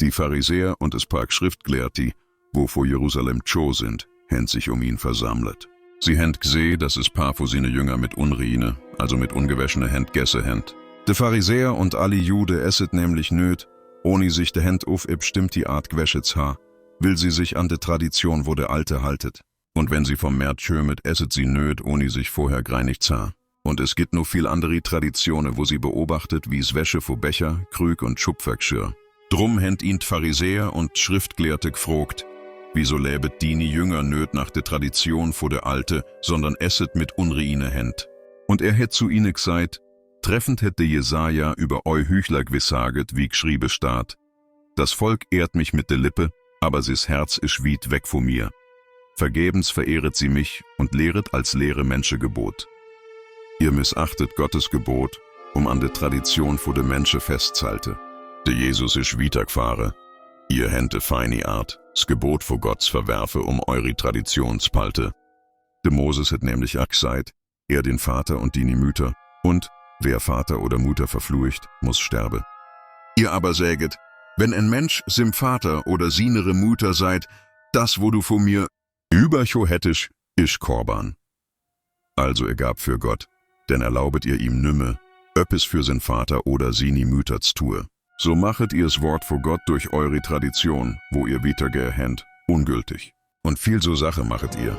Die Pharisäer und es Park Schriftgelehrti, wo vor Jerusalem Cho sind, händ sich ihn versammlet. Sie händ gseh, dass es Paar vor sine Jünger mit Unreine, also mit ungewäschene Händ gesse händ. De Pharisäer und alle Jude esset nämlich nöt, ohne sich de Händ stimmt die Art gwäschets ha, will sie sich an de Tradition, wo de Alte haltet. Und wenn sie vom Märt schömet, esset sie nöt, ohne sich vorher greinigt ha. Und es gibt noch viel andere Traditionen, wo sie beobachtet, wie's Wäsche vor Becher, Krüg und Schupfwerkschirr. Drum händ ihn Pharisäer und Schriftgelehrte gefrogt, wieso läbet dini Jünger nöt nach de Tradition vor de Alte, sondern esset mit unreine Händ. Und er hätt zu ihnen gesagt, treffend hätte Jesaja über eu Hüchler gewissaget, wie gschriebe staat. Das Volk ehrt mich mit de Lippe, aber sis Herz isch weit weg von mir. Vergebens verehret sie mich und lehret als Lehre Mensche Gebot. Ihr missachtet Gottes Gebot, an de Tradition vor de Mensche festzuhalte. De Jesus isch wiedergfahre. Ihr hente feini Art, s Gebot vor Gotts verwerfe, eure Tradition spalte. De Moses het nämlich auch gesagt, er den Vater und die Mütter, und wer Vater oder Mutter verflucht, muss sterbe. Ihr aber säget, wenn ein Mensch sim Vater oder sinere Mutter seid, das wo du vor mir übercho hättisch, isch Korban. Also er gab für Gott, denn erlaubet ihr ihm nümme, öppis für sin Vater oder sini Müters tue. So machet ihr's Wort vor Gott durch eure Tradition, wo ihr wiedergehend, ungültig. Und viel so Sache machet ihr.